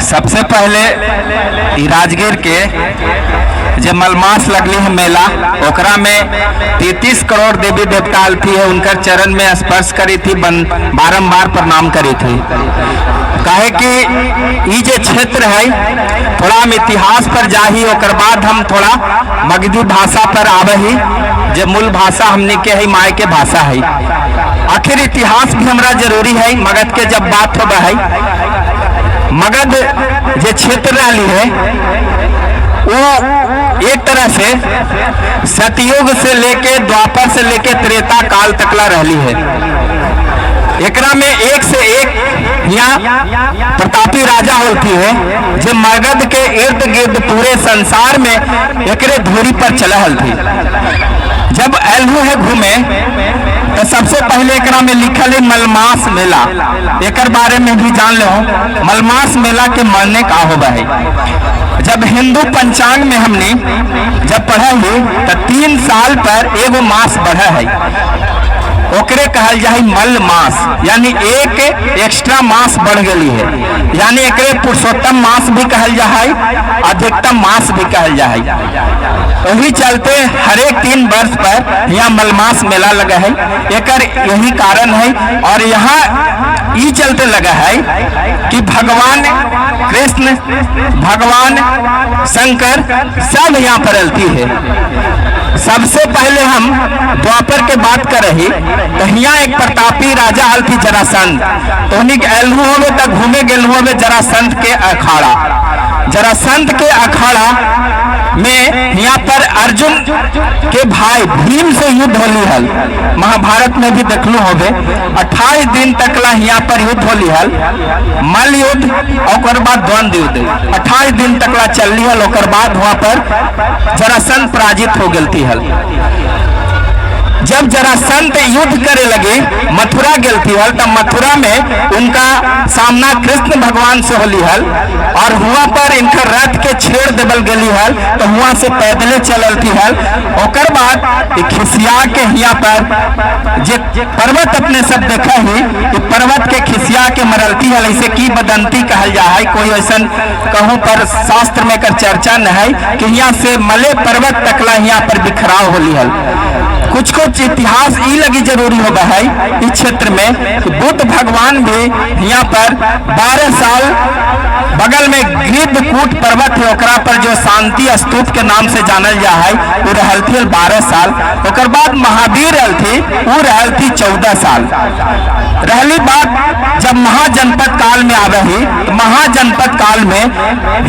सबसे पहले ई राजगीर के जे मलमास लगली है मेला, ओकरा में 33 करोड़ देवी देवता आलती है, उनकर चरण में स्पर्श करी थी, बारंबार प्रणाम करी थी। काहे कि ई जे क्षेत्र है, थोड़ा हम इतिहास पर जाही, ओकर बाद हम थोड़ा मगधी भाषा पर आवे ही, जे मूल भाषा हमने के है, माय के भाषा है। आखिर इतिहास भी हमरा जरूरी है। मगध के जब बात होबे है, मगध जे क्षेत्र रही है वो एक तरह से सतयुग से लेके द्वापर से लेके त्रेता काल तकला रहली है। एकरा में एक से एक यहाँ प्रतापी राजा होती है, जो मगध के इर्द गिर्द पूरे संसार में एकरे धूरी पर चला हल थी। जब एलहू है घूमे तो सबसे पहले एकरा में लिखल है मलमास मेला। एकर बारे में भी जान लो, मलमास मेला के माने का होबा है। जब हिंदू पंचांग में हमने जब पढ़ा ही तो 3 साल पर एगो मास बढ़ा है, ओकरे कहल जाए मल मास, यानी एक एक्स्ट्रा मास बढ़ गई है। यानी एकरे पुरुषोत्तम मास भी कहल जाए, अधिकतम मास भी कहल जाए। वही चलते हर एक 3 वर्ष पर यहाँ मलमास मेला लगा है, एकर यही कारण है। और यहाँ ई चलते लगा है कि भगवान कृष्ण, भगवान शंकर सब यहाँ पर रहती है। सबसे पहले हम द्वापर के बात कर रही तो यहाँ एक प्रतापी राजा हल थी जरासंध। तो उन्हीं के एलहू होवे तक घूमे गेलहू होवे जरासंध के अखाड़ा। जरासंध के अखाड़ा में यहाँ पर अर्जुन के भाई भीम से युद्ध होली हल। महाभारत में भी देखलू होवे, 28 दिन तक ला यहाँ पर युद्ध होली हल, मल्ल युद्ध और बाद द्वंद्व युद्ध 28 दिन तक ला चलली हल। ओकर बाद वहां पर जरासंध पराजित हो गलती हल। जब जरासंध युद्ध करे लगे मथुरा गेलती हल, तब मथुरा में उनका सामना कृष्ण भगवान से होली हल और हुआ पर इनका रथ के छेड़ देवल गेली हल, तो हुआ से पैदले चलती हल। ओकर बाद खिसिया के हिया पर जे पर्वत अपने सब देखा ही, कि पर्वत के खिसिया के मरलती हल। ऐसे की बदंती कहल जा है, कोई ऐसा कहूँ पर शास्त्र में कर चर्चा न है कि यहाँ से मले पर्वत तकला यहाँ पर बिखराव होली हल। कुछ कुछ इतिहास ई लगी जरूरी होगा है इस क्षेत्र में कि बुद्ध भगवान भी यहाँ पर 12 साल बगल में गिद्धकूट पर्वत है, ओकरा पर जो शांति स्तूप के नाम से जानल जा है, वो रहल थी 12 साल। ओकर बाद महावीर रहल थी, वो रहल थी 14 साल। रहली बात जब महाजनपद काल में आवे ही, तो महाजनपद काल में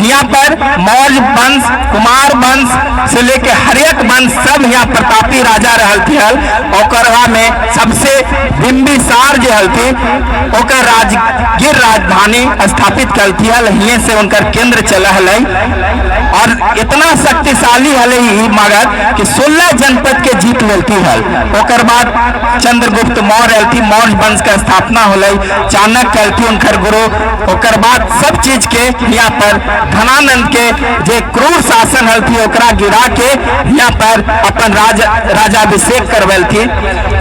यहाँ पर मौर्य वंश, कुमार वंश से लेके हरियक वंश सब यहाँ प्रतापी राजा रहल थी हल। ओकरा में सबसे बिंबिसार जो हल थी, ओकर राजगीर राजधानी स्थापित कल थी हल। हिये से उनकर केंद्र चला हल और इतना शक्तिशाली हल ही मगध कि 16 जनपद के जीत लेती हल। ओकर बाद चंद्रगुप्त मौर्य हल थी, मौर्य वंश का स्थापना होलै, चाणक्य हल थी उनकर गुरु। ओकर बाद सब चीज के यहाँ पर धनानंद के जे क्रूर शासन हल थी, ओकरा गिरा के यहाँ पर अपन राजाभिषेक करवल थी।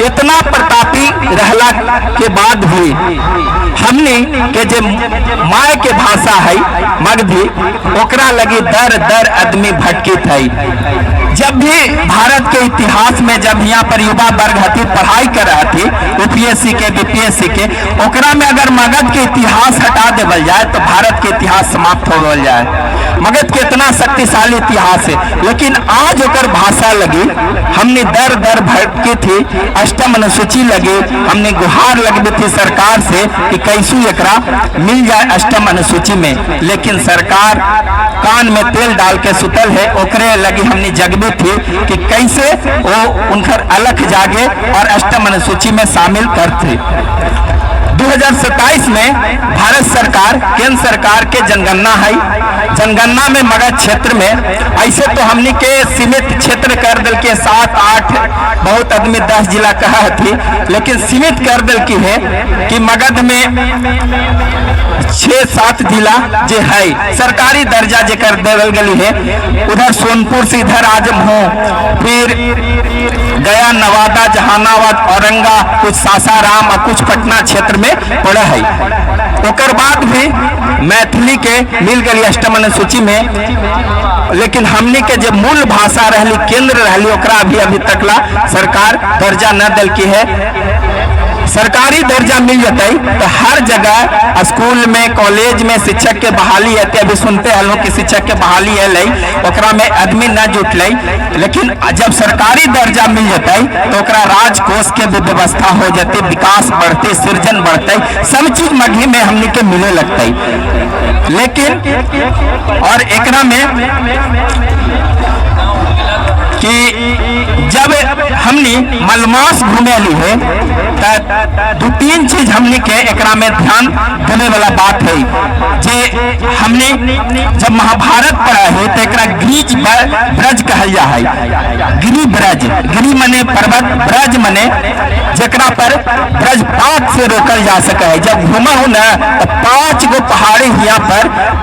इतना प्रतापी रहला के बाद भी हमने के जे माय के भाषा है मगधी, ओकरा लगी दर दर आदमी भटकित है। जब भी भारत के इतिहास में जब यहाँ पर युवा वर्ग हती पढ़ाई कर रहा थी यूपीएससी के बीपीएससी के, ओकरा में अगर मगध के इतिहास हटा देवल जाए तो भारत के इतिहास समाप्त हो जाए। मगध के इतना शक्तिशाली इतिहास है, लेकिन आज ओकर भाषा लगी हमने दर दर भटकी थी। अष्टम अनुसूची लगी हमने गुहार लगबी थी सरकार से कि कैसू एकरा मिल जाए अष्टम अनुसूची में, लेकिन सरकार कान में तेल डाल के सुतल है। ओकरे लगी हमने जगबी थी कि कैसे वो उनकर अलख जागे और अष्टम अनुसूची में शामिल करते। 2027 में भारत सरकार, केंद्र सरकार के जनगणना है। जनगणना में मगध क्षेत्र में ऐसे तो हमनी के सीमित क्षेत्र कर दिल के 7 8, बहुत आदमी 10 जिला कहा थी, लेकिन सीमित कर दिल की है कि मगध में 6-7 जिला जे है सरकारी दर्जा जे कर देवल गई है। उधर सोनपुर से इधर आजम हो, फिर गया, नवादा, जहानाबाद, औरंगा, कुछ सासाराम और कुछ पटना क्षेत्र में पड़ा है। ओकर बाद भी मैथिली के मिल गई अष्टम अनुसूची में, लेकिन हमनी के जो मूल भाषा रहली, केंद्र रहली, ओकरा अभी अभी तक ला सरकार दर्जा न दिलकी है। सरकारी दर्जा मिल जतई तो हर जगह स्कूल में, कॉलेज में शिक्षक के बहाली है। अभी सुनते हलो कि शिक्षक के बहाली है लई, ओकरा में आदमी न जुटलई, लेकिन जब सरकारी दर्जा मिल जतई तो ओकरा राजकोष के भी व्यवस्था हो जते, विकास बढ़ते, सृजन बढ़ते, सब चीज मगही में हमनी के मिले लगतई। लेकिन और एकरा में कि जब हमनी मलमास घूमे ली है त दू तीन चीज हमनी के एकरा में ध्यान देने वाला बात है। जे हमने जब महाभारत पढ़ा है तो एकरा गिरिज ब्रज कहल जा है। गिरि ब्रज, गिरि मने पर्वत, ब्रज मने जेकरा पर ब्रजपात से रोकल जा सके है। जब घूमा हूं ना तो 5 गो पहाड़ी यहाँ पर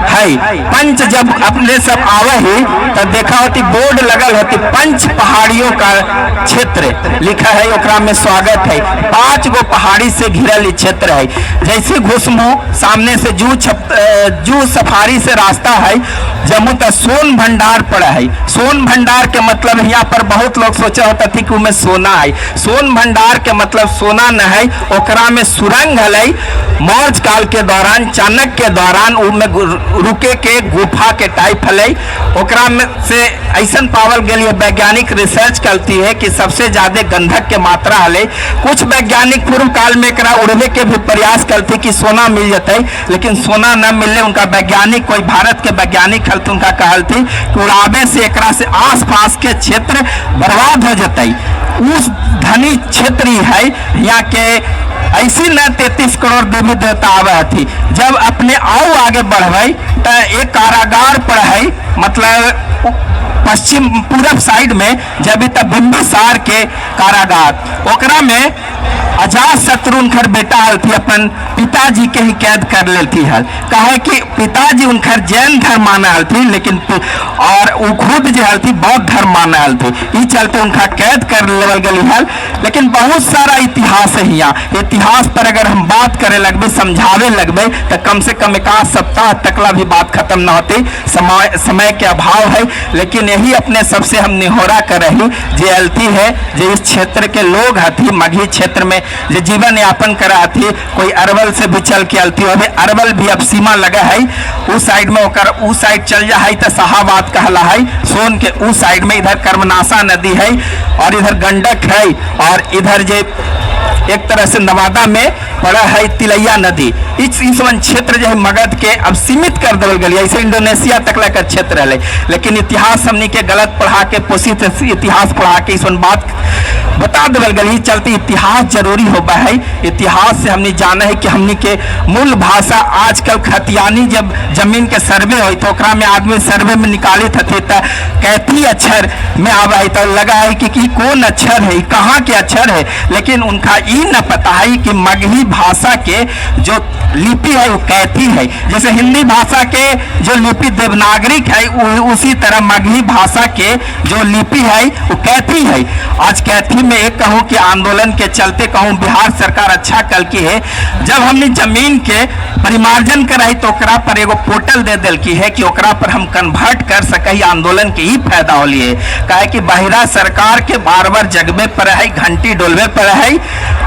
है। पंच जब अपने सब आवे ही तो देखा होती बोर्ड लगल होती पंच पहाड़ियों का क्षेत्र लिखा है, ओकरा में स्वागत है। 5 गो पहाड़ी से घिरल क्षेत्र है। जैसे घुसमो सामने से जू सफारी से रास्ता है जम्मू तक सोन भंडार पड़ा है। सोन भंडार के मतलब यहाँ पर बहुत लोग सोचा होता थी कि उमें सोना है। सोन भंडार के मतलब सोना न है, ओकरा में सुरंग हलै। मौर्य काल के दौरान, चाणक्य के दौरान उमें रुके के गुफा के टाइप हलै। ओकरा में से ऐसा पावल गेल वैज्ञानिक रिसर्च करती है कि सबसे ज्यादा गंधक के मात्रा हले। कुछ वैज्ञानिक पूर्व काल में एकरा उड़वे के भी प्रयास करती कि सोना मिल जतई, लेकिन सोना न मिलने। उनका वैज्ञानिक कोई भारत के वैज्ञानिक हल उनका कहल थी कि उड़ावे से एकरा से आस पास के क्षेत्र बर्बाद हो जतई। उस धनी क्षेत्र ही है यहाँ के ऐसी न 33 करोड़ देवी देवता आवे हथी। जब अपने आओ आगे बढ़बै तो एक कारागार पर है, मतलब पश्चिम पूरब साइड में जब तब बिंबिसार के कारागार, ओकरा में अजात शत्रु उनकर बेटा हलथी, अपन पिताजी के ही कैद कर लेती हल। काहे कि पिताजी उनकर जैन धर्म माने हलथी, लेकिन और उ खुद जो हलथी बौद्ध धर्म माने हलथी, ई चलते उनका कैद कर लेवल गई हल। लेकिन बहुत सारा इतिहास है यहाँ। इतिहास पर अगर हम बात करे लगबे, समझावे लगबे तो कम से कम एक आध सप्ताह तकला भी बात खत्म न होती। समय समय के अभाव है, लेकिन यही अपने सबसे हम निहोरा कर रही जे अलती है, जे इस क्षेत्र के लोग हथी, मगही क्षेत्र में जे जीवन यापन करा हथी, कोई अरवल से भी चल के अलती हो, अरवल भी अब सीमा लगा है उस साइड में, ओकर उस साइड चल जा है तो शाहाबाद कहला है सोन के उस साइड में। इधर कर्मनाशा नदी है और इधर गंडक है और इधर जे एक तरह से नवादा में पड़ा है तिलैया नदी। इस वन क्षेत्र जो है मगध के अब सीमित कर देवल गई, ऐसे इंडोनेशिया तक का क्षेत्र रहे। लेकिन इतिहास हमनी के गलत पढ़ा के, पोषित इतिहास पढ़ा के इस वन बात बता देवल गई। चलते इतिहास जरूरी होबा है। इतिहास से हमनी जाना है कि हमनी के मूल भाषा आजकल खतियानी जब जमीन के सर्वे हो तो ओकरा में आदमी सर्वे में निकालित हथे तो कैथी अक्षर में आवा है तो लगा है कि कौन अक्षर है, कहाँ के अक्षर है। लेकिन उनका ई न पता है कि मगही भाषा के जो लिपि है वो कैथी है। जैसे हिंदी भाषा के जो लिपि देवनागरिक है, उसी तरह मगही भाषा के जो लिपि है वो कैथी है। आज कैथी में एक कहूँ कि आंदोलन के चलते कहूँ बिहार सरकार अच्छा कल की है, जब हमने जमीन के परिमार्जन कराई तो ओकरा पर एगो पोर्टल दे दिल की है कि ओकरा पर हम कन्वर्ट कर सके। आंदोलन के ही फायदा होली है, काहे कि बाहिरा सरकार के बार बार जगबे पर है, घंटी डोलवे पर है।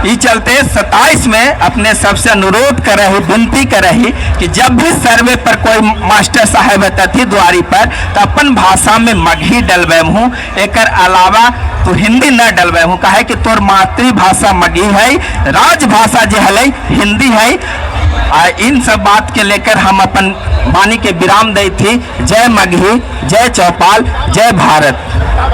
ई चलते 27 में अपने सबसे अनुरोध कर रही, विनती कर रही कि जब भी सर्वे पर कोई मास्टर साहेब अतथी द्वारी पर तो अपन भाषा में मगही डलबे हूँ, एकर अलावा तू हिंदी न डलबे हूँ। काहे कि तोर मातृभाषा मगही है, राजभाषा जो है हिंदी है। आ इन सब बात के लेकर हम अपन वाणी के विराम दी थी। जय मगही, जय चौपाल, जय भारत।